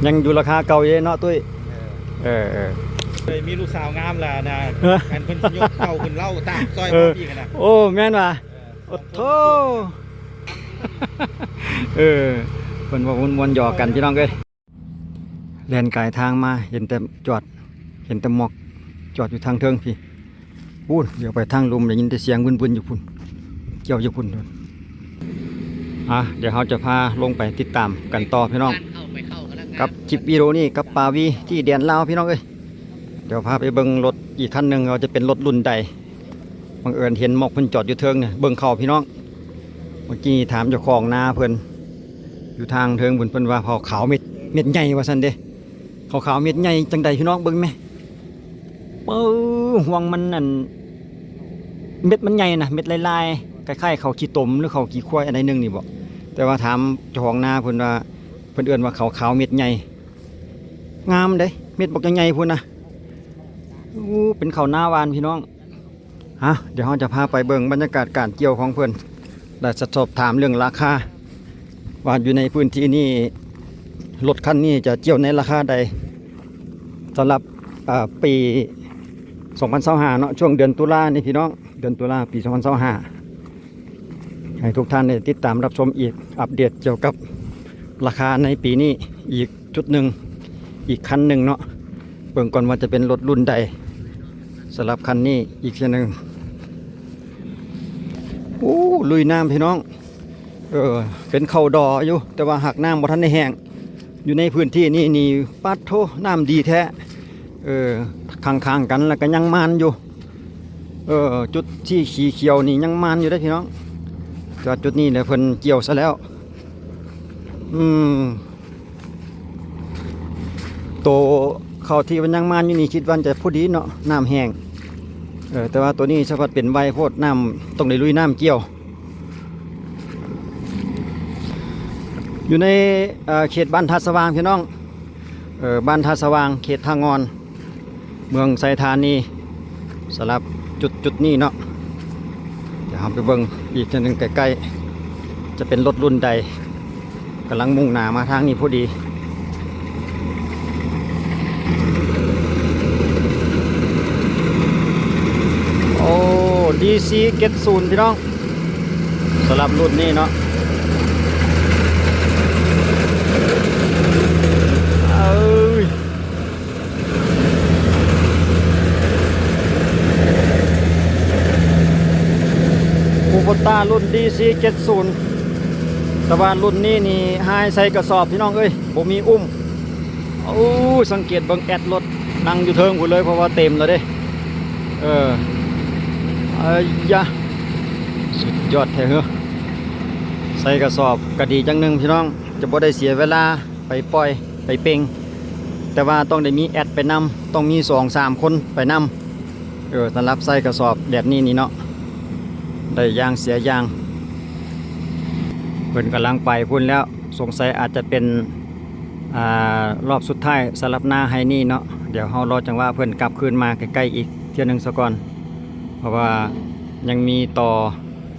ຍັງຢູ່ລາຄາເກົ່າຢູ່ເນາະຕຸ້ຍ. ເອີ ເອີ ເອີ ເຄີຍມີລູກສາວງາມລະນະ ເອີ ອັນເພິ່ນຊິຍົກເຕົາຂຶ້ນເລົ້າຕາມຊອຍ ເອີ ພວກນີ້ນະ. ໂອ້ ແມ່ນຫວາ? ເອີ ໂອ້ໂທ ເອີ ເພິ່ນເວົ້າມ່ວນໆ ຫຍອກກັນພີ່ນ້ອງເອີຍ. ແລ່ນກາຍທາງມາເຫັນແຕ່ຈອດ ເຫັນແຕ່ໝອກຈອດຢູ່ທາງເທິງພີ້. ພຸ້ນ ດຽວໄປທາງລຸ່ມ ໄດ້ຍິນແຕ່ສຽງວຶນໆຢູ່ພຸ້ນ ກ່ຽວຢູ່ພຸ້ນ. ອ່ະ ດຽວເຮົາຈະພາລົງໄປຕິດຕາມກັນຕໍ່ພີ່ນ້ອງ ກັບຄລິບວິດີໂອນີ້ກັບປາວີທີ່ແດນລາວພີ່ນ້ອງເອີຍ. ດຽວພາໄປເບິ່ງລົດອີກຄັນໜຶ່ງ ວ່າຈະເປັນລົດລຸ້ນໃດ. ບັງເອີນເຫັນໝອກເພິ່ນຈອດຢູ່ເທິງນີ້ ເບິ່ງເຂົ້າພີ່ນ້ອງ. ເມື່ອກີ້ນີ້ຖາມເຈົ້າຂອງນາເພິ່ນ ຢູ່ທາງເທິງພຸ້ນ ເພິ່ນວ່າເຂົ້າຂາວເມັດ ເມັດໃຫຍ່ວ່າຊັ້ນເດ້. ເຂົ້າຂາວເມັດໃຫຍ່ຈັ່ງໃດພີ່ນ້ອງເບິ່ງແມ. ເອີ ຮວງມັນນັ້ນ ເມັດມັນໃຫຍ່ນະ ເມັດລາຍໆ ຄ້າຍໆ ເຂົ້າຂີ້ຕົມ ຫຼື ເຂົ້າຂີ້ຄວາຍອັນໃດໜຶ່ງນີ້ບໍ. ແຕ່ວ່າຖາມເຈົ້າຂອງນາເພິ່ນວ່າ ເພິ່ນເອີ້ນວ່າເຂົ້າຂາວເມັດໃຫຍ່ ງາມເດ້ ເມັດບັກໃຫຍ່ໆ ພຸ້ນນະ. ໂອ້ ເປັນເຂົ້ານາຫວານພີ່ນ້ອງ. ອ່ະ ດຽວເຮົາຈະພາໄປເບິ່ງບັນຍາກາດການກ່ຽວຂອງເພິ່ນ ແລະ ສະ ສອບຖາມເລື່ອງລາຄາ ວ່າຢູ່ໃນພື້ນທີ່ນີ້ ລົດຄັນນີ້ຈະກ່ຽວໃນລາຄາໃດ ສຳລັບ ເອີ ປີສອງພັນຊາວຫ້າເນາະ ຊ່ວງເດືອນຕຸລານີ້ພີ່ນ້ອງ ເດືອນຕຸລາປີສອງພັນຊາວຫ້າ ໃຫ້ທຸກທ່ານໄດ້ຕິດຕາມຮັບຊົມອີກ ອັບເດດກ່ຽວກັບລາຄາໃນປີນີ້ອີກຈຸດໜຶ່ງ ອີກຄັນໜຶ່ງເນາະ. ເບິ່ງກ່ອນວ່າຈະເປັນລົດລຸ້ນໃດ ສຳລັບຄັນນີ້ອີກເທື່ອໜຶ່ງ. ໂອ້ ລຸຍນ້ຳພີ່ນ້ອງ. ເອີ ເປັນເຂົ້າດໍຢູ່ ແຕ່ວ່າຫາກນ້ຳບໍ່ທັນໄດ້ແຫ້ງ. ຢູ່ໃນພື້ນທີ່ນີ້ນີ້ ປາດໂທ້ ນ້ຳດີແທ້. ເອີ ຂ້າງໆກັນ ແລ້ວກໍຍັງໝານຢູ່. ເອີ ຈຸດທີ່ສີຂຽວນີ້ຍັງໝານຢູ່ເດ້ພີ່ນ້ອງ ແຕ່ວ່າຈຸດນີ້ແຫຼະເພິ່ນກ່ຽວຊະແລ້ວ. ອືມ ໂຕເຂົ້າທີ່ມັນຍັງໝານຢູ່ນີ້ ຄິດວ່າຈະພໍດີເນາະ ນ້ຳແຫ້ງ. ເອີ ແຕ່ວ່າໂຕນີ້ສະພັດເປັນໄວໂພດ ນ້ຳ ຕ້ອງໄດ້ລຸຍນ້ຳກ່ຽວ. ຢູ່ໃນ ເອີ ເຂດບ້ານທ່າສະຫວ່າງພີ່ນ້ອງ ເອີ ບ້ານທ່າສະຫວ່າງ ເຂດທ່າງ່ອນ ເມືອງໄຊທານີ ສຳລັບຈຸດ ຈຸດນີ້ເນາະ. ດຽວເຮົາໄປເບິ່ງອີກເທື່ອໜຶ່ງໃກ້ໆ ຈະເປັນລົດລຸ້ນໃດ ກຳລັງມຸ່ງໜ້າມາທາງນີ້ພໍດີ. ໂອ້ ດີຊີເຈັດສິບ ພີ່ນ້ອງ ສຳລັບລຸ້ນນີ້ເນາະ. ເອີຍ ຄູໂບຕ້າລຸ້ນດີຊີເຈັດສິບ ແຕ່ວ່າລຸ້ນນີ້ນີ້ຫາຍໃສ່ກະສອບພີ່ນ້ອງເອີຍ ບໍ່ມີອຸ້ມ. ໂອ້ ສັງເກດເບິ່ງແອັດລົດ ນັ່ງຢູ່ເທິງພຸ້ນເລີຍ ເພາະວ່າເຕັມແລ້ວເດ້. ເອີ ອາຍະ ສຸດຍອດແທ້ເຮີ. ໃສ່ກະສອບກະດີຈັ່ງໜຶ່ງພີ່ນ້ອງ ຈະບໍ່ໄດ້ເສຍເວລາ ໄປປ່ອຍໄປເປັ່ງ ແຕ່ວ່າຕ້ອງໄດ້ມີແອັດໄປນຳ ຕ້ອງມີສອງສາມຄົນໄປນຳ. ເອີ ສຳລັບໃສ່ກະສອບແບບນີ້ນີ້ເນາະ ໄດ້ຢ່າງເສຍຢ່າງ. ເພິ່ນກຳລັງໄປພຸ້ນແລ້ວ ສົງໄສອາດຈະເປັນ ອ່າ ລອບສຸດທ້າຍສຳລັບນາໄຮ່ນີ້ເນາະ. ດຽວເຮົາລໍຈັງຫວະເພິ່ນກັບຄືນມາໃກ້ໆອີກເທື່ອໜຶ່ງສາກ່ອນ ເພາະວ່າຍັງມີຕໍ່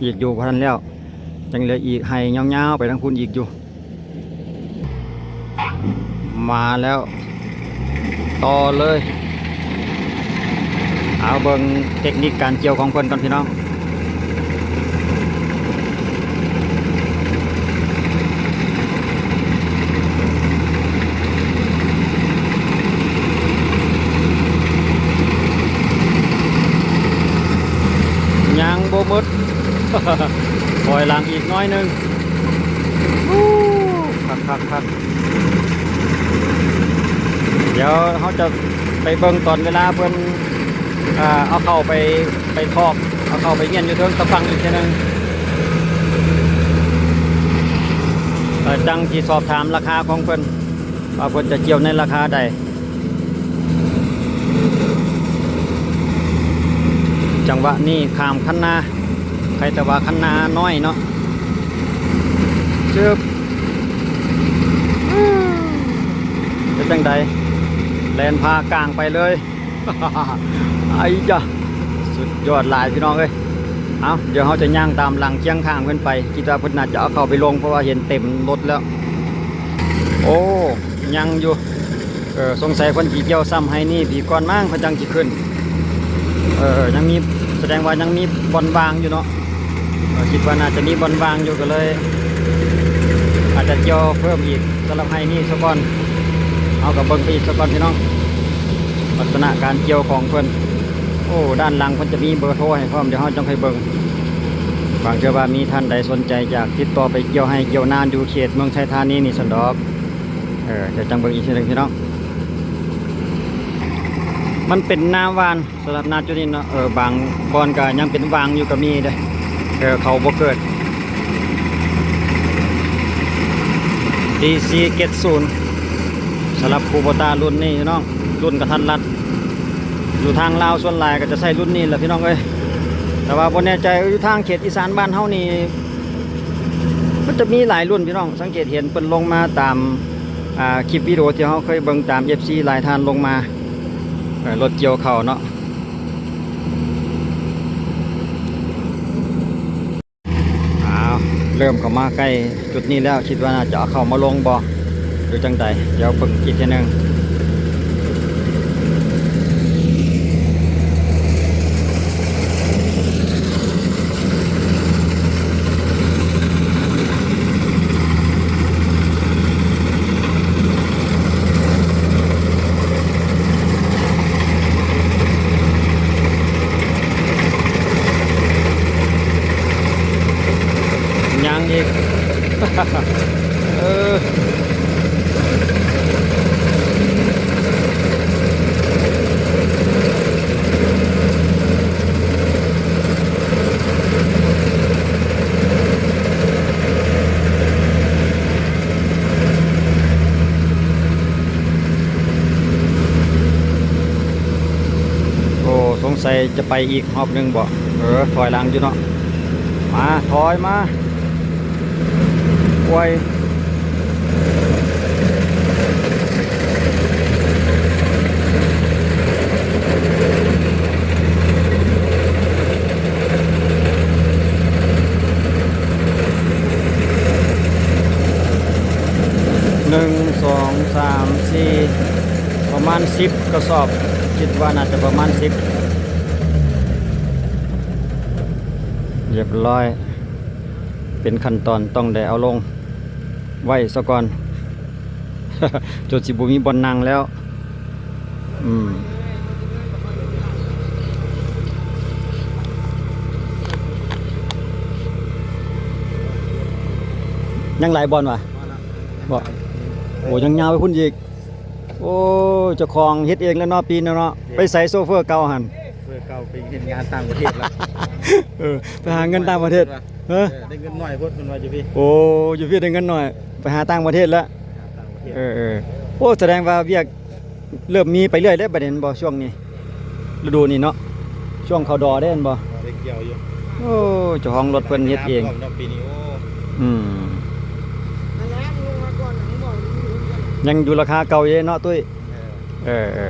ອີກຢູ່ ບໍ່ທັນແລ້ວ ຍັງເຫຼືອອີກໄຮ່ຍາວໆໄປທາງພຸ້ນອີກຢູ່. ມາແລ້ວ ຕໍ່ເລີຍ. ເອົາເບິ່ງເຕັກນິກການກ່ຽວຂອງເພິ່ນກ່ອນພີ່ນ້ອງ. ຍັງບໍ່ໝົດ ຖອຍຫຼັງອີກໜ້ອຍໜຶ່ງ. ໂອ້ ຄັກໆໆ. ດຽວເຮົາຈະໄປເບິ່ງຕອນເວລາເພິ່ນ ເອີ ເອົາເຂົ້າໄປ ໄປຖອກ ເອົາເຂົ້າໄປມ້ຽນຢູ່ເທິງຕາຝັ່ງອີກເທື່ອໜຶ່ງ ແລ້ວຈັ່ງຊິສອບຖາມລາຄາຂອງເພິ່ນ ວ່າເພິ່ນຈະກ່ຽວໃນລາຄາໃດ. ຈັງຫວະນີ້ຂ້າມຄັນນາ ໃຄແຕ່ວ່າຄັນນານ້ອຍເນາະ. ຊຶບ ເປັນຈັ່ງໃດ ແລ່ນຜ່າກາງໄປເລີຍ. ໄອ້ຢາ ສຸດຍອດຫຼາຍພີ່ນ້ອງເອີຍ. ເອົາ ດຽວເຮົາຈະຍ່າງຕາມຫຼັງຄຽງຂ້າງເພິ່ນໄປ ຄິດວ່າເພິ່ນໜ້າຈະເອົາເຂົ້າໄປລົງ ເພາະວ່າເຫັນເຕັມລົດແລ້ວ. ໂອ້ ຍັງຢູ່ ເອີ ສົງໄສເພິ່ນຊິກ່ຽວຊ້ຳໄຮ່ນີ້ອີກກ່ອນມັ້ງ ເພິ່ນຈັ່ງຊິຂຶ້ນ. ເອີ ຍັງມີ ສະແດງວ່າຍັງມີບ່ອນວ່າງຢູ່ເນາະ. ເອີ ຄິດວ່າໜ້າຈະມີບ່ອນວ່າງຢູ່ ກໍເລີຍອາດຈະກ່ຽວເພີ່ມອີກສຳລັບໄຮ່ນີ້ຊະກ່ອນ. ເຮົາກໍເບິ່ງໄປອີກຊະກ່ອນພີ່ນ້ອງ ລັກສະນະການກ່ຽວຂອງເພິ່ນ. ໂອ້ ດ້ານຫຼັງເພິ່ນຈະມີເບີໂທໃຫ້ພ້ອມ ດຽວເຮົາຈັ່ງຄ່ອຍເບິ່ງ. ບາງເທື່ອວ່າມີທ່ານໃດສົນໃຈຢາກຕິດຕໍ່ໄປກ່ຽວໄຮ່ກ່ຽວນາຢູ່ເຂດເມືອງໄຊທານີນີ້ຊັ້ນດອກ ເອີ ດຽວຈັ່ງເບິ່ງອີກທີໜຶ່ງພີ່ນ້ອງ. ມັນເປັນນາຫວ່ານ ສຳລັບນາຈຸດນີ້ເນາະ ເອີ ບາງບ່ອນກໍຍັງເປັນຫວ່າງຢູ່ກໍມີເດ້ ເອີ ເຂົາບໍ່ເກີດ. ດີຊີເຈັດສູນ ສຳລັບຄູໂບຕ້າລຸ້ນນີ້ເນາະ ລຸ້ນກະທັນລັດ. ຢູ່ທາງລາວສ່ວນຫຼາຍກໍຈະໃຊ້ລຸ້ນນີ້ແຫຼະພີ່ນ້ອງເອີຍ ແຕ່ວ່າບໍ່ແນ່ໃຈຢູ່ທາງເຂດອີສານບ້ານເຮົານີ້ ມັນຈະມີຫຼາຍລຸ້ນພີ່ນ້ອງ. ສັງເກດເຫັນເພິ່ນລົງມາຕາມ ອ່າ ຄລິບວິດີໂອທີ່ເຮົາເຄີຍເບິ່ງຕາມເອັຟຊີຫຼາຍທ່ານລົງມາ ເອີ ລົດກ່ຽວເຂົ້າເນາະ. ອ້າວ ເລີ່ມເຂົ້າມາໃກ້ຈຸດນີ້ແລ້ວ ຄິດວ່າໜ້າຈະເອົາເຂົ້າມາລົງບໍ່ ຫຼືຈັ່ງໃດ ດຽວເບິ່ງອີກເທື່ອໜຶ່ງ. ຍັງອີກ ເອີ. ໂອ້ ສົງໄສຈະໄປອີກຮອບໜຶ່ງບໍ? ເອີ ຖອຍຫຼັງຢູ່ເນາະ. ມາ ຖອຍມາ. ໂອ້ຍ ໜຶ່ງ ສອງ ສາມ ສີ່ ປະມານສິບກະສອບ ຄິດວ່າໜ້າຈະປະມານສິບ. ຮຽບຮ້ອຍ. ເປັນຂັ້ນຕອນຕ້ອງໄດ້ເອົາລົງໄວ້ສາກ່ອນ ຈົນຊິບໍ່ມີບ່ອນນັ່ງແລ້ວ. ອືມ ຍັງຫຼາຍບ່ອນຫວາ? ບໍ່ ໂອ້ ຍັງຍາວໄປພຸ້ນອີກ. ໂອ້ ເຈົ້າຂອງເຮັດເອງແລ້ວເນາະ ປີນີ້ເນາະ. ເອີ ໄປໃສໂຊເຟີເກົ່າຫັ້ນ? ໂຊເຟີເກົ່າໄປເຮັດງານຕ່າງປະເທດແລ້ວ. ເອີ ໄປຫາເງິນຕ່າງປະເທດ. ຮະ? ເອີ ໄດ້ເງິນໜ້ອຍໂພດ ເພິ່ນວ່າຢູ່ພີ້. ໂອ້ ຢູ່ພີ້ໄດ້ເງິນໜ້ອຍ ໄປຫາຕ່າງປະເທດແລ້ວ. ຫາຕ່າງປະເທດ. ເອີ ເອີ ໂອ້ ສະແດງວ່າວຽກເລີ່ມມີໄປເລື້ອຍແລ້ວບັດນີ້ແມ່ນບໍ່ ຊ່ວງນີ້ ລະດູນີ້ເນາະ ຊ່ວງເຂົ້າດໍເດ້ແມ່ນບໍ່? ໄດ້ກ່ຽວຢູ່. ໂອ້ ເຈົ້າຂອງລົດເພິ່ນເຮັດເອງເນາະປີນີ້. ໂອ້ ອືມ ຍັງຢູ່ລາຄາເກົ່າຢູ່ເນາະຕຸ້ຍ. ເອີ ເອີ ເອີ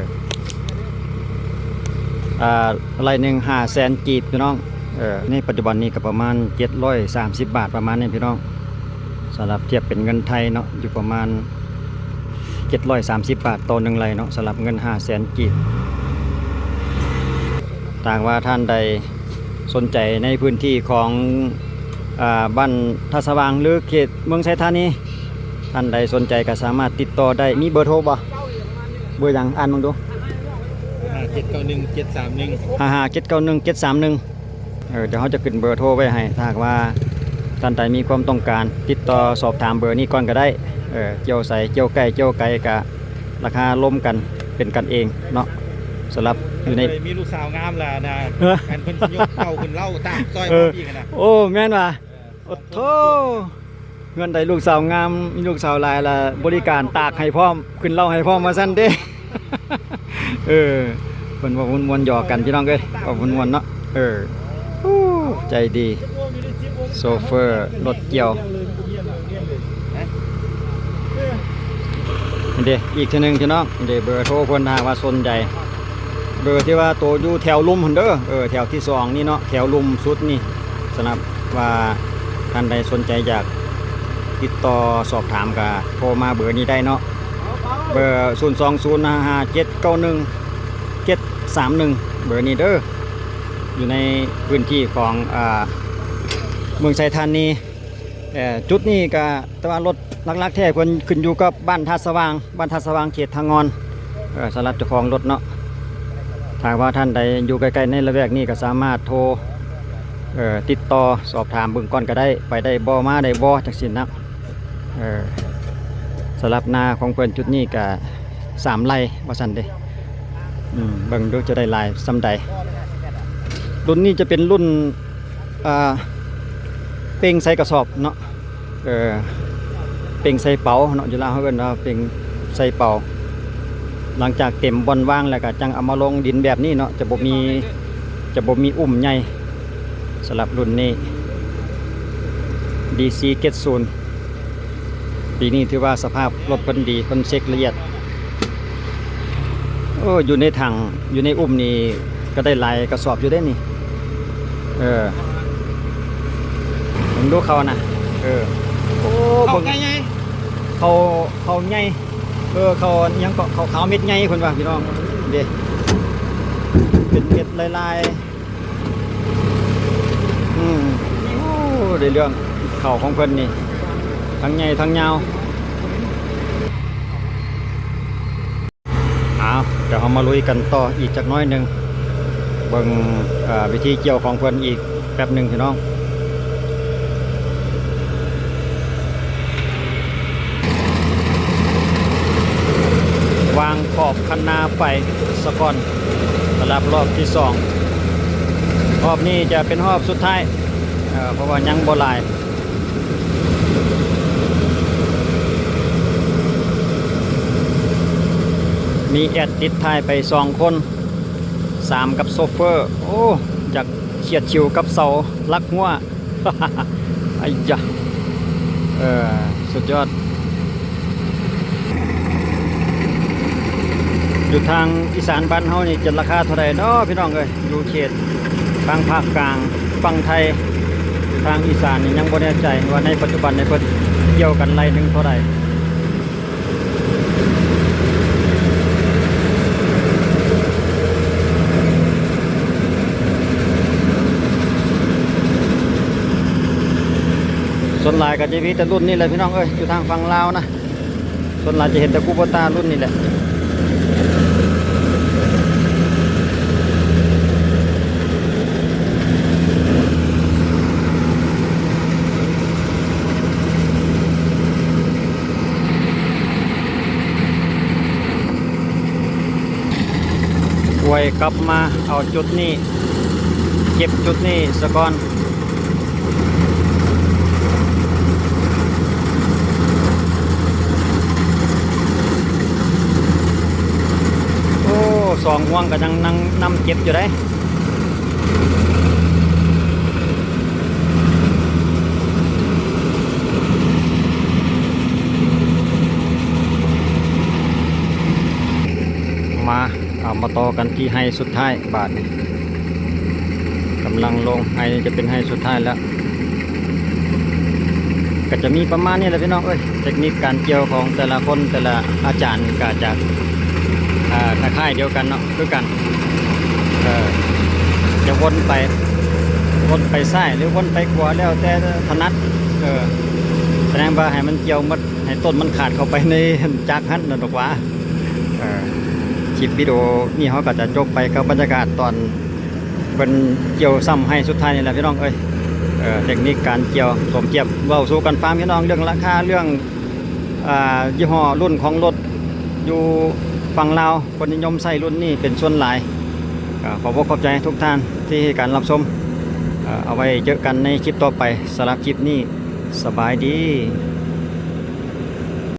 ອ່າ ໄຮ່ໜຶ່ງຫ້າແສນກີບພີ່ນ້ອງ. ເອີ ໃນປັດຈຸບັນນີ້ກໍປະມານເຈັດຮ້ອຍສາມສິບບາດ ປະມານນີ້ພີ່ນ້ອງ. ສຳລັບທຽບເປັນເງິນໄທເນາະ ຢູ່ປະມານເຈັດຮ້ອຍສາມສິບບາດຕໍ່ໜຶ່ງໄຮ່ເນາະ ສຳລັບເງິນຫ້າແສນກີບ. ຖ້າຫາກວ່າທ່ານໃດສົນໃຈໃນພື້ນທີ່ຂອງ ອ່າ ບ້ານທ່າສະຫວ່າງ ຫຼື ເຂດເມືອງໄຊທານີ ທ່ານໃດສົນໃຈກໍສາມາດຕິດຕໍ່ໄດ້. ມີເບີໂທບໍ່? ເບີຫຍັງ? ອ່ານເບິ່ງດູ. ຫ້າຫ້າເຈັດເກົ້າໜຶ່ງເຈັດສາມໜຶ່ງ ຫ້າຫ້າເຈັດເກົ້າໜຶ່ງເຈັດສາມໜຶ່ງ. ເອີ ດຽວເຮົາຈະຂຶ້ນເບີໂທໄວ້ໃຫ້ ຖ້າຫາກວ່າທ່ານໃດມີຄວາມຕ້ອງການ ຕິດຕໍ່ສອບຖາມເບີນີ້ກ່ອນກໍໄດ້. ເອີ ກ່ຽວໃສ ກ່ຽວໃກ້ ກ່ຽວໄກ ກະລາຄາລົມກັນ ເປັນກັນເອງເນາະ. ສຳລັບຢູ່ໃນ ມີລູກສາວງາມລະນະ ເອີ ອັນເພິ່ນຊິຍົກເຂົ້າຂຶ້ນເລົ້າຕາກຊ່ອຍ ເອີ ພວກນີ້ນະ. ໂອ້ ແມ່ນຫວາ? ເອີ ໂອ້ໂທ້ ເຮືອນໃດລູກສາວງາມ ມີລູກສາວຫຼາຍລະ ບໍລິການຕາກໃຫ້ພ້ອມ ຂຶ້ນເລົ້າໃຫ້ພ້ອມວ່າຊັ້ນເດ້. ເອີ ເພິ່ນເວົ້າມ່ວນໆ ຫຍອກກັນພີ່ນ້ອງເອີຍ ເວົ້າມ່ວນໆ ເນາະ. ເອີ ໂອ້ ໃຈດີ ໂຊເຟີລົດກ່ຽວ. ນີ້ເດ້ ອີກເທື່ອໜຶ່ງພີ່ນ້ອງ ນີ້ເດ້ ເບີໂທເພິ່ນ ຖ້າຫາກວ່າສົນໃຈ. ເບີທີ່ວ່າໂຕຢູ່ແຖວລຸ່ມຫັ້ນເດີ ເອີ ແຖວທີສອງນີ້ເນາະ ແຖວລຸ່ມສຸດນີ້. ສຳລັບວ່າທ່ານໃດສົນໃຈຢາກຕິດຕໍ່ສອບຖາມກໍໂທມາເບີນີ້ໄດ້ເນາະ. ເບີ ສູນສອງສູນຫ້າຫ້າເຈັດເກົ້າໜຶ່ງເຈັດສາມໜຶ່ງ ເບີນີ້ເດີ ຢູ່ໃນພື້ນທີ່ຂອງ ອາ ເມືອງໄຊທານີ. ເອີ ຈຸດນີ້ກະ ແຕ່ວ່າລົດຫຼັກໆແທ້ເພິ່ນຂຶ້ນຢູ່ກັບບ້ານທ່າສະຫວ່າງ ບ້ານທ່າສະຫວ່າງ ເຂດທ່າງ່ອນ. ເອີ ສຳລັບເຈົ້າຂອງລົດເນາະ ຖ້າວ່າທ່ານໃດຢູ່ໃກ້ໆໃນລະແວກນີ້ກະສາມາດໂທ ເອີ ຕິດຕໍ່ສອບຖາມເບິ່ງກ່ອນກະໄດ້ ໄປໄດ້ບໍ່ ມາໄດ້ບໍ່ ຈັ່ງຊີ້ນະ. ເອີ ສຳລັບນາຂອງເພິ່ນຈຸດນີ້ກະສາມໄຮ່ວ່າຊັ້ນເດ. ອືມ ເບິ່ງດູຈະໄດ້ຫຼາຍສ່ຳໃດ. ລຸ້ນນີ້ຈະເປັນລຸ້ນ ອ່າ ເປັ່ງໃສ່ກະສອບເນາະ ເອີ ເປັ່ງໃສ່ເປົາເນາະ ຢູ່ລາວເຮົາເອີ້ນວ່າເປັ່ງໃສ່ເປົາ. ຫຼັງຈາກເຕັມບ່ອນວາງແລ້ວກະຈັ່ງເອົາມາລົງດິນແບບນີ້ເນາະ ຈະບໍ່ມີ ຈະບໍ່ມີອຸ້ມໃຫຍ່. ສຳລັບລຸ້ນນີ້ ດີຊີເຈັດສູນ ປີນີ້ຖືວ່າສະພາບລົດເພິ່ນດີ ເພິ່ນເຊັກລະອຽດ. ໂອ້ ຢູ່ໃນຖັງ ຢູ່ໃນອຸ້ມນີ້ກະໄດ້ຫຼາຍກະສອບຢູ່ເດ້ນີ້. ເອີ ເບິ່ງດູເຂົ້ານະ ເອີ ໂອ້ ເຂົ້າ ເບິ່ງ ໃຫຍ່ ເຂົ້າ ເຂົ້າໃຫຍ່ ເອີ ເຂົ້າຫຍັງເກາະ ເຂົ້າຂາວເມັດໃຫຍ່ເພິ່ນວ່າ ພີ່ນ້ອງເດ້ ເປັນເມັດຫຼາຍໆ. ອືມ ໂອ້ ໄດ້ເລື່ອງ ເຂົ້າຂອງເພິ່ນນີ້ ທັງໃຫຍ່ທັງຍາວ. ເອົາ ດຽວເຮົາມາລຸຍກັນຕໍ່ອີກຈັກໜ້ອຍໜຶ່ງ ເບິ່ງ ເອີ ວິທີກ່ຽວຂອງເພິ່ນອີກແປັບໜຶ່ງ ພີ່ນ້ອງ. ວາງຂອບຄັນນາໄປສະກ່ອນ ສຳລັບຮອບທີສອງ. ຮອບນີ້ຈະເປັນຮອບສຸດທ້າຍ ເອີ ເພາະວ່າຍັງບໍ່ຫຼາຍ. ມີແອັດຕິດທ້າຍໄປສອງຄົນ ສາມກັບໂຊເຟີ. ໂອ້ ຢາກຂຽດຂິວກັບເສົາຫຼັກຮົ້ວ. ໄອ້ຢາ ເອີ ສຸດຍອດ. ຢູ່ທາງອີສານບ້ານເຮົານີ້ຈະລາຄາເທົ່າໃດເນາະ ພີ່ນ້ອງເອີຍ? ຢູ່ເຂດທາງພາກກາງ ຝັ່ງໄທ ທາງອີສານນີ້ຍັງບໍ່ແນ່ໃຈວ່າໃນປັດຈຸບັນນີ້ເພິ່ນກ່ຽວກັນໄລ່ໜຶ່ງເທົ່າໃດ. ສ່ວນຫຼາຍກະຈະມີແຕ່ລຸ້ນນີ້ແຫຼະ ພີ່ນ້ອງເອີຍ ຢູ່ທາງຝັ່ງລາວນະ. ສ່ວນຫຼາຍຈະເຫັນແຕ່ຄູໂບຕ້າລຸ້ນນີ້ແຫຼະ. ອວຍກັບມາເອົາຈຸດນີ້ ເກັບຈຸດນີ້ສາກ່ອນ. ໂອ້ ສອງຫ່ວງກະຍັງນຳ ນຳເກັບຢູ່ໃດ. ມາ ເອົາມາຕໍ່ກັນທີ່ໄຮ່ສຸດທ້າຍບາດນີ້ ກຳລັງລົງໄຮ່ ຈະເປັນໄຮ່ສຸດທ້າຍແລ້ວ. ກະຈະມີປະມານນີ້ແຫຼະພີ່ນ້ອງເອີຍ ເຕັກນິກການກ່ຽວຂອງແຕ່ລະຄົນ ແຕ່ລະອາຈານກະຈະ ອ່າ ຄ້າຍໆດຽວກັນເນາະ ຄືກັນ ເອີ ຈະວົນໄປ ວົນໄປຊ້າຍ ຫຼື ວົນໄປຂວາ ແລ້ວແຕ່ຖະໜັດ ເອີ ສະແດງວ່າໃຫ້ມັນກ່ຽວໝົດ ໃຫ້ຕົ້ນມັນຂາດເຂົ້າໄປໃນຈັກຫັ້ນນັ້ນດອກຫວາ. ເອີ ຄລິບວິດີໂອນີ້ເຮົາກະຈະຈົບໄປກັບບັນຍາກາດຕອນ ເພິ່ນກ່ຽວຊ້ຳໄຮ່ສຸດທ້າຍນີ້ແຫຼະພີ່ນ້ອງເອີຍ. ເອີ ເຕັກນິກການກ່ຽວ ສົມຄຽບເວົ້າສູ່ກັນຟັງພີ່ນ້ອງ ເລື່ອງລາຄາ ເລື່ອງ ອ່າ ຍີ່ຫໍ້ລຸ້ນຂອງລົດຢູ່ຝັ່ງລາວ ເພິ່ນນິຍົມໃຊ້ລຸ້ນນີ້ເປັນສ່ວນຫຼາຍ. ກໍຂໍບອກຂອບໃຈທຸກທ່ານທີ່ໃຫ້ການຮັບຊົມ. ເອີ ເອົາໄວ້ເຈີກັນໃນຄລິບຕໍ່ໄປ. ສຳລັບຄລິບນີ້ ສະບາຍດີ.